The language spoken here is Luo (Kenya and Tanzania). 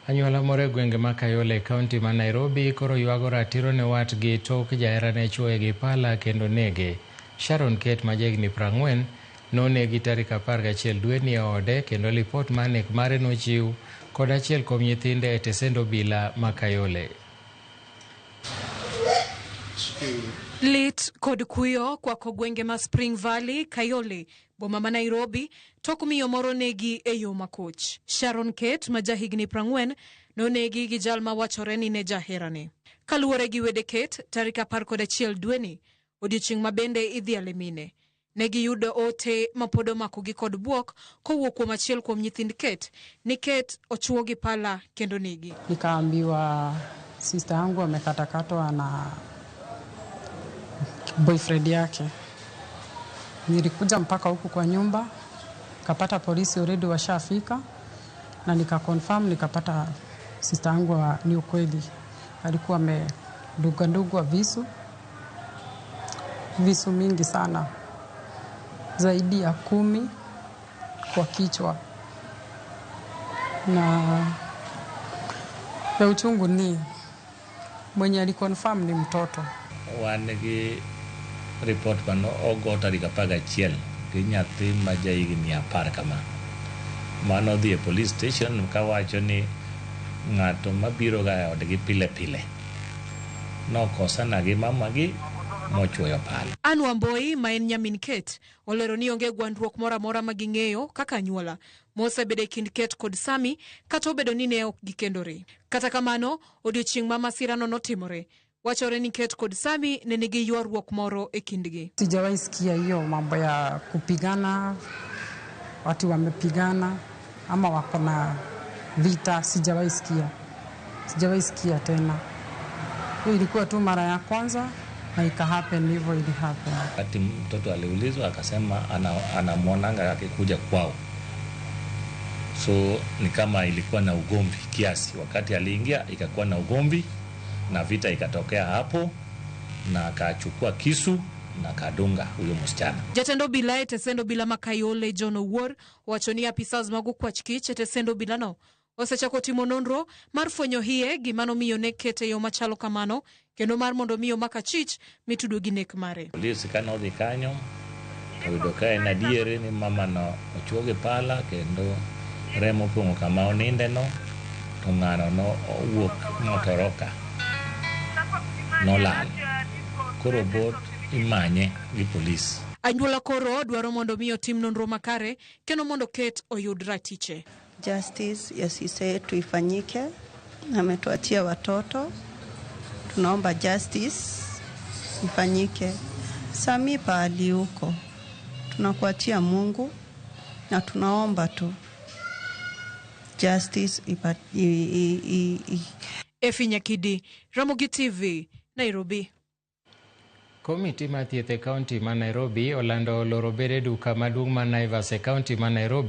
Anyuola moro e gwenge ma Kayole e kaunti ma Nairobi koro ywago ratiro ne watgi tok jaherane chuoye gi pala kendo nege. Sharon Kate ma jahigni 40 nonegi tarik 11 dweni e ode kendo lipot mar nek mare nochiw kod achiel kuom nyithinde e tesend obila ma Kayole. Lit kod kuyo kwako gwenge ma Spring Valley, Kayole, boma ma Nairobi, tok miyo moro negi e yo makoch. Sharon Kate ma jahigni 40 nonegi gi jal ma wachore ni ne jaherane. Kaluwore gi wede Kate, tarik 11 dweni, odiechieng' ma bende idhiale mine, ne giyudo ote ma pod omakogi kod bwok kowuok kuom achiel kuom nyithind Kate ni Kate ochuo gi pala kendo negi. Nikaambiwa sister yangu amekatakatwa na boyfriend yake. Nilikuja mpaka huku kwa nyumba, kapata polisi already washafika, na nika confirm nikapata sister yangu ni ukweli alikuwa amedungwa visu, visu mingi sana, zaidi ya 10 kwa kichwa. Na ya uchungu ni mwenye aliconfirm ni mtoto. Wan gi report mano ogo tarik 11 gi nyathi ma jahigni 10 kama. Mano odhi e police station kawacho ni ng'ato mabiro ga e odgi pile pile nokosana gi mamagi mochuoyo pala. Ann Wamboi ma en nyamin Kate olero ni onge gwandruok moro amora ma ging'eyo kaka anyuola mosebedo e kind Kate kod Sami kata obedo ni ne ok gikendore. Kata kamano, odiechieng' ma masirano notimore, wachore ni Kate kod Sami ne nigi ywaruok moro e kindgi. Sijawahi sikia hiyo mambo ya kupigana, watu wamepigana ama wako na vita, sijawahi sikia. Sijawahi sikia tena. Hiyo ilikuwa tu mara ya kwanza na ika happen hivyo ili happen. Wakati mtoto aliulizwa akasema anamwonanga akikuja kwao. So ni kama ilikuwa na ugomvi kiasi. Wakati aliingia ikakuwa na ugomvi na vita ikatokea hapo, na akachukua kisu na akadunga huyo msichana. Jatend obila e tesend obila ma Kayole John Owuor owacho ni apisas mag okwach kich e tesend obilano osechako timo nonro mar fwenyo hie gima nomiyo nek Kate e yo machalo kamano kendo mar mondo mi omak achich mitudo gi nek mare. Polisi kane odhi kanyo oyudo ka en adier ni mamano ochuo gi pala kendo remo opong'o kama onindeno, to ng'ano no owuok motoroka nolal. Koro bod imanye gi polis. Anyuola koro dwaro mondo mi otim nonro makare kendo mondo Kate oyud ratiche. Justice ya sisi yetu ifanyike. Ametuachia watoto, tunaomba justice ifanyike. Sami pahali huko tunakuachia Mungu na tunaomba tu justice Efi Nyakidi, Ramogi TV, Nairobi. Komiti mar thieth e kaunti ma Nairobi olando loro bede duka maduong' ma Naivas e kaunti ma Nairobi.